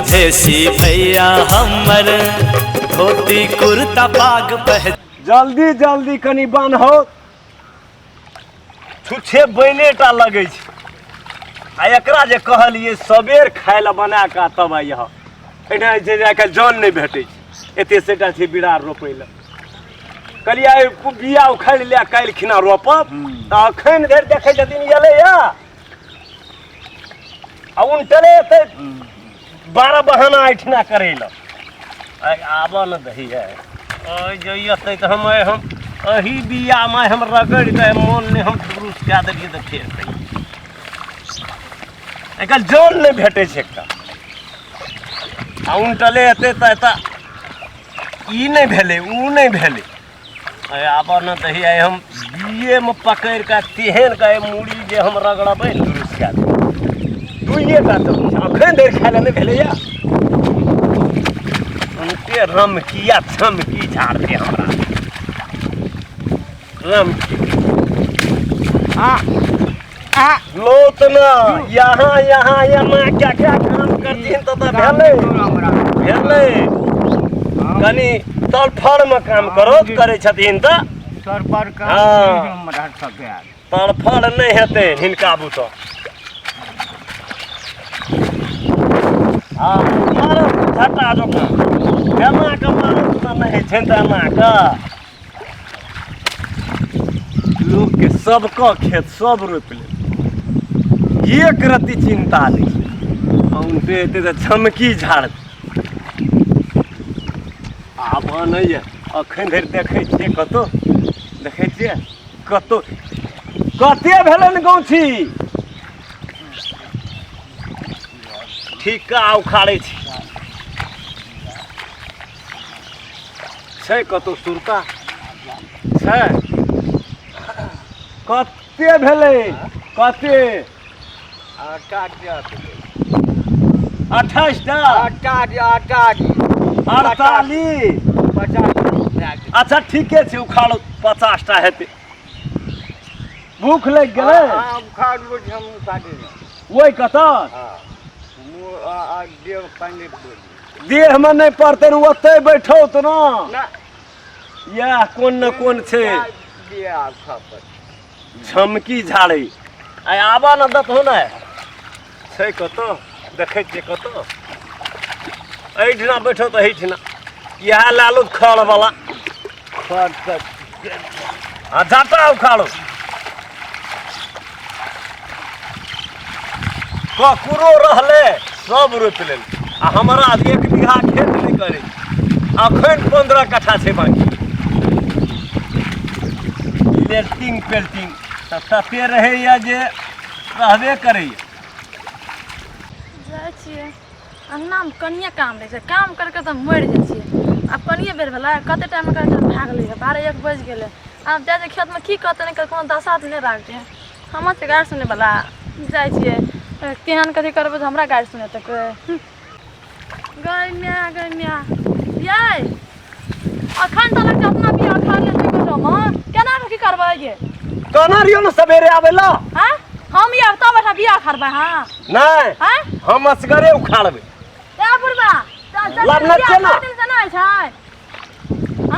मधेसी भैया हमर धोती कुर्ता पाग पह जल्दी जल्दी कनि बान्हो छुच्छे बैले टा लगै छै आ एकरा जे कहलियै सबेर खाय लए बना कऽ तब आइ यहाँ एहिठाम जे छै जे आइ काल्हि जन नहि भेटै छै एते सेटा छै बिरार रोपै लए कहलियै आइ बिया उखाड़ि ले काल्हि खिना रोपब तऽ अखन धरि देखै छथिन एलैया आ उनटले एतै 12 बहाना एहिठिना करै लए आइ आबऽ ने दही आइ ओहि जे एतै तऽ हम आइ हम एही बियामे हम रगड़ि कऽ मोन नहि हम दुरुस्त कए देलियै तऽ फेर कहियै आइ काल्हि जन नहि भेटै छै एकटा आ उनटले एतै तऽ एतऽ ई नहि भेलै ओ नहि भेलै आइ आबऽ ने दही आइ हम बीएमे पकड़ि कऽ तेहन कऽ मूड़ी जे हम रगड़बै ने दुरुस्त कए देबै दुइए टा तऽ अखन धरि खाय लए नहि भेलैया उनटे रमकी आ छमकी झाड़ते हमरा रमकी आ आ लोत न यहाँ यहाँ यहाँ क्या क्या काम करथिन तऽ तऽ भेलै भेलै कनि तड़फड़मे काम करो करै छथिन तऽ सर पर काम हाँ। हमरा सब आयल तड़फड़ नहि हेतै हिनका बुतऽ हँ मारब झट्टा जकाँ एना कऽ मारब तऽ नहि होइ छै तऽ एना कऽ लोकके सबके खेत सब रोपि ले एक रत्ती चिन्ता नहि उनटे एतै तऽ झमकी झाड़ आब नहि यऽ अखन धरि देखै छियै कतौ देखै छियै कतौ कते भेलनि गौछी ठीका उखाड़ै छी छै कतौ सुरता छै कते भेलै कते 28 टा 48 अच्छा ठीके छै उखाड़ो 50 टा हेतै भूख लागि गेलै ओहि कतऽ देहमे नहि पड़तै ने ओतै बैठौ तऽ ने इएह कोन ने कोन छै झमकी झाड़ै आइ आबऽ ने दतहो ने छै कतऽ देखै छियै कतऽ एहिठिना बैठो तऽ एहिठिना इएह लए लो खड़वला हँ जाता उखाड़ो ककरो रहलै सब रोपि लेल आ हमरा 1 बीघा खेत नहि करै अखन 15 कट्ठा छै बाकी लेल्टिंग पेल्टिंग तऽ तते रहैया जे रहबे करैया जाइ छियै अङ्गनामे कनिए काम रहै छै काम करि कऽ तऽ मरि जाइ छियै आब कनिए बेर भेलै कते टाइममे करि कऽ भए गेलै 12 1 बजि गेलै आब जाइ छियै खेतमे की करतै नहि करतै कोनो दशा तऽ नहि राखतै हमर छै गारि सुनैवला जाइ छियै केहन कथी करबै तऽ हमरा गारि सुनेतै कोइ गै माय गै माय यै अखन तलक जे अपना बियाह खा लेतै कतौमे केना कऽ की करबै गे कहना रहियो ने सवेरे आबै ला आँय हम आयब तब एहिठाम बियाह करबै हँ नहि आँय हम असगरे उखाड़बै ए बुढ़बा चल चल लाभ ना बियाह छै ना। खा देल से नहि छै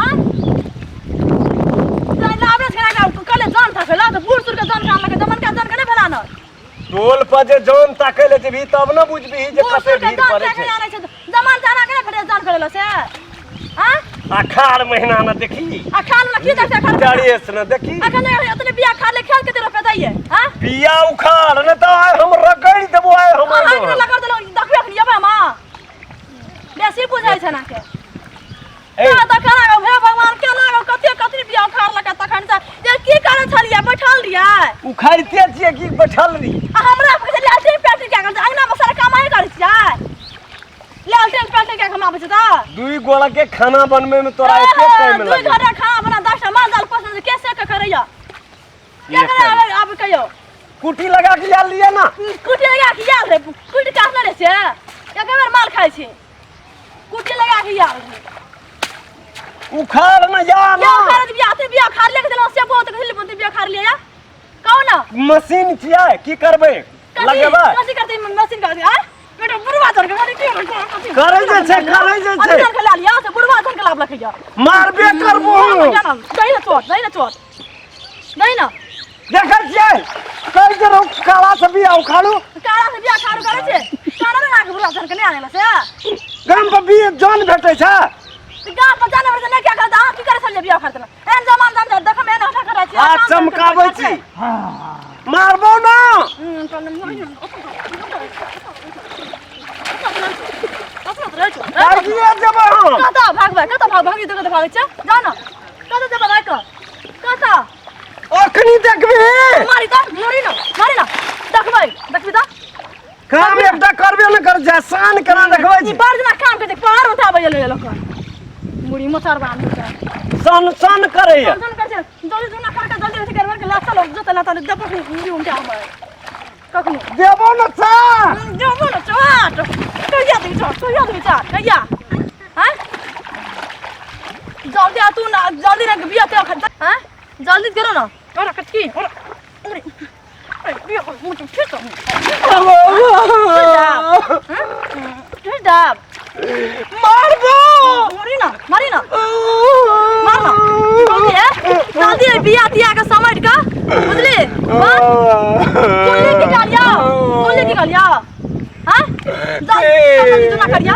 आँय चल लाबे छै कले जान थकल तऽ बूढ़ सूढ़ के जान कान लगे जमनका जान के नहि भेला न टोल पर जे जन ताकै ले जेबही तब ने बुझबिही जे बूढ़ कते सूढ़ के भीड़ जान पड़ै ताके छै आनै छै जमन जाना के नहि भेलै जान भेलै से आँय अखाड़ महीना ने देखी अखाड़ में की देखते अखाड़ डरेस ने देखी अखन एतने बिया खा ले खेल के तेरो पे दैये हां बिया उखाड़ ने तऽ आइ हम रगड़ि देबो आइ हम अहाँ के लगा देलो देखबे अखन एबै हम बेसी बुझाइ छै ना के ए तऽ केना गो हे भगवान केना गो कते कते बिया उखाड़ लका तखन से जे की करै छलियै बैठल रहियै उखाड़िते छियै कि बैठल रही आ हमरा कहै छलियै लालटेन पेटी क्या करै अंगना में सारा काम अहीं करै छियै लालटेन पेटी क्या कमाबै छै तऽ दुई गोला के खाना बनबै में तोरा एते टाइम दुई लगे घंटा खाना बना 10 टा माल जाल पोसने के से के करैया के करे आबै आब कहियो कुटी लगा के आयल रहियै ना कुटी लगा के आयल रे कुटी काटने रहे से एक बेर माल खाइ छी कुटी लगा के आयल रे उखाड़ ना जा ना या उखाड़ बिया ते बिया खाड़ लेके देलौ से बहुत कहली बोलते बिया खाड़ लिया कहू ना मशीन छियै की करबै लगेबै कथी करतै मशीन करतै आ बेटा बुढ़वा जन के मारे के करै जे छै, करै जे छै। जन के ला लिया से बुढ़वा जन के लाभ लखैया मारबे करबो हम। दही ना चोट, दही ना चोट, दही ना। देखै छियै कहै जे रहू काला से बिया उखाड़ू। काला से बिया खारू करै छै, काला ने आके बुढ़वा जन के नहीं आनेला से। गाम पर बिया जन भेटै छै। तऽ गाम पर जाने पर नहीं क्या करता, अहाँ की करै छलियै बिया उखाड़ते? एहन जमान जान देखम एहन हटा करै छी। हाथ चमकाबै छी, मारबो ना। भागिए जेबै हम। कतऽ भागबै? कतऽ भाग भागी? कतऽ भागै छै? जाउ ने, कतऽ जेबै भागि कऽ? कतऽ? अखनी देखबी। मारी तऽ, मारी ना, मारी ना, देखबै, देखबी तऽ। काम एकटा करबे ने कर जा, शान केना देखबै ई छी। बड़ जेना काम करै छै, पहाड़ उठाबै गेलै लोक मुड़ी मोचर बान्ह छै। सन सन करैया। सन करै छै। जल्दी जुना कर के जल्दी अथी करबै के ला चलो जोते ला तने देबो मुड़ी उठा हमर कखनो। देबो न चा। देबो न चाट। कहिया देबी चाट? कहिया देबी चाट? कहिया? हैं, जल्दी आ तू ना, जल्दी ना बिया ते खा। हैं, जल्दी करो ना, और कटकी और अरे अरे बिया कर मुझे ठीक है, ठीक दाब। मारबो। मारी ना, मारी ना, मार ना, जल्दी है, जल्दी है, बिया तिया के समट के बुझली। कुल्ली की करिया, कुल्ली की करिया। हां, जल्दी जुना करिया,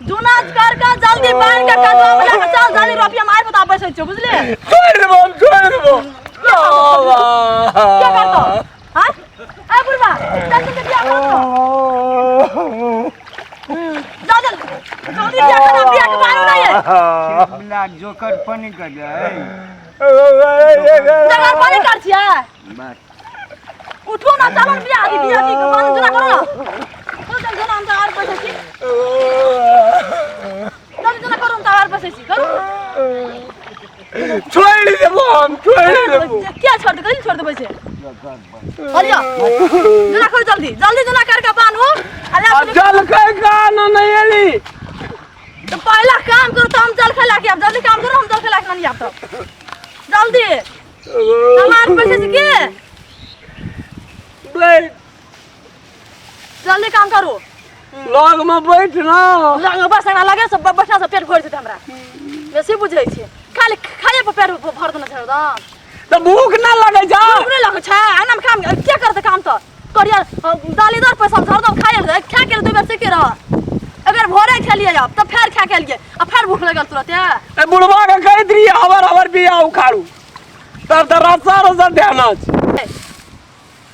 जुना कर के जल्दी बांध के कदवा में लेके चल जल्दी। रुपया मार बता पैसे छो, बुझले? छोड़ देबो हम, छोड़ देबो। क्या करतो? हां, ए बुढ़वा, चल चल, बिया कर जा, चल जल्दी बिया कर, बिया के बाहर नहीं है। मिला जोकर पानी कर जाए। जगह पानी कर छिया। बस उठो ना, चलो बिया दी, बिया दी के बाहर जुना करो ना। चल चल जुना, हम तो और पैसे छी। चल जुना करो, हम तो और पैसे छी, करो। छोड़ देबो हम, छोड़ देबो। क्या छोड़ दे? कहीं छोड़ दे पैसे। हरिया जुना करो, जल्दी जल्दी जुना करके बान्हू। अरे जल के गाना नहीं एली। तो पहला काम करो तो हम जल खेला के आब। जल्दी काम करो, हम जल खेला के नहीं आब। तो जल्दी हमार पैसे से के बैठ, जल्दी काम करो। लग में बैठ ना। लग में बस, हमरा लगे सब बैठला से पेट भरि जेतै। हमरा बेसी बुझै छी, खाली खाइए पर पेट भर देने छै एकदम। तऽ भूख ना लगे जा? भूख नहीं लगै छै। अंगना में काम के करतै? काम तऽ करिया दालीदार पैसा में हरदम खाइ खा के दू बेर से के रह। अगर भोरे खेलिए आब तऽ फेर खा के एलियै आ फेर भूख लगल तुरते। ए बुढ़वा के कहि दियै हवर हवर बिया उखाड़ू, तब तऽ रसा रसा ध्यान अछि।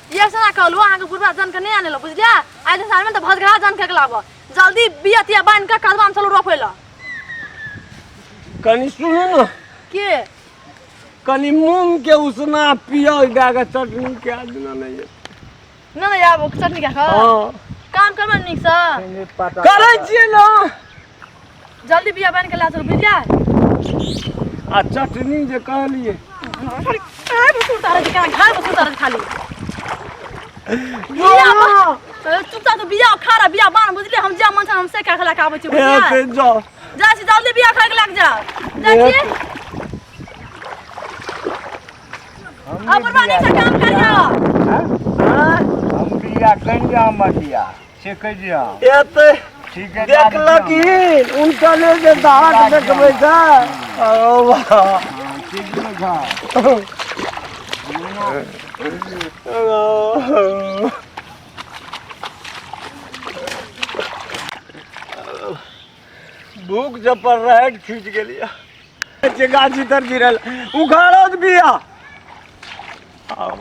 एक सना कहलू अहाँके बुढ़वा जन के नहीं आने लो, बुझलियै? आइ दिन साँझमे तऽ भजगरा जन के लाबऽ। जल्दी बिया तिया बान्हि कऽ कदवा में चलू रोपै लए। कनि सुनू ने। के? कनि मूंग के उसना पियो दए के चटनी के दिना नहीं। नहि नहि, आब चटनी कए कऽ। हँ। काम करबै नीकसँ। करै छियै ने। जल्दी बिया बान्हि कऽ ला चलू, बुझलियै? आ चटनी जे कहलियै। घर घर में सुतारे खाली बिया। चुपचाप बिया खा, बिया बान, बुझलियै? हम जा मन हम से खा के आबै छी, बुझलियै? जाओ। जाइ छी, जल्दी बिया खा के लाग जाओ। जाइ छी। अब बुढ़वा नीक से काम करियो। हम बिया कहिया हमर बिया से कहि दिअ। एते ठीक है। देखलक ही उनटले जे दाँत देखबै छै। ओ वाह। ठीक छै। भूख जब पर रहै खींच गेलियै जे गाछी तर गिरल उखाड़ो बिया। आओ।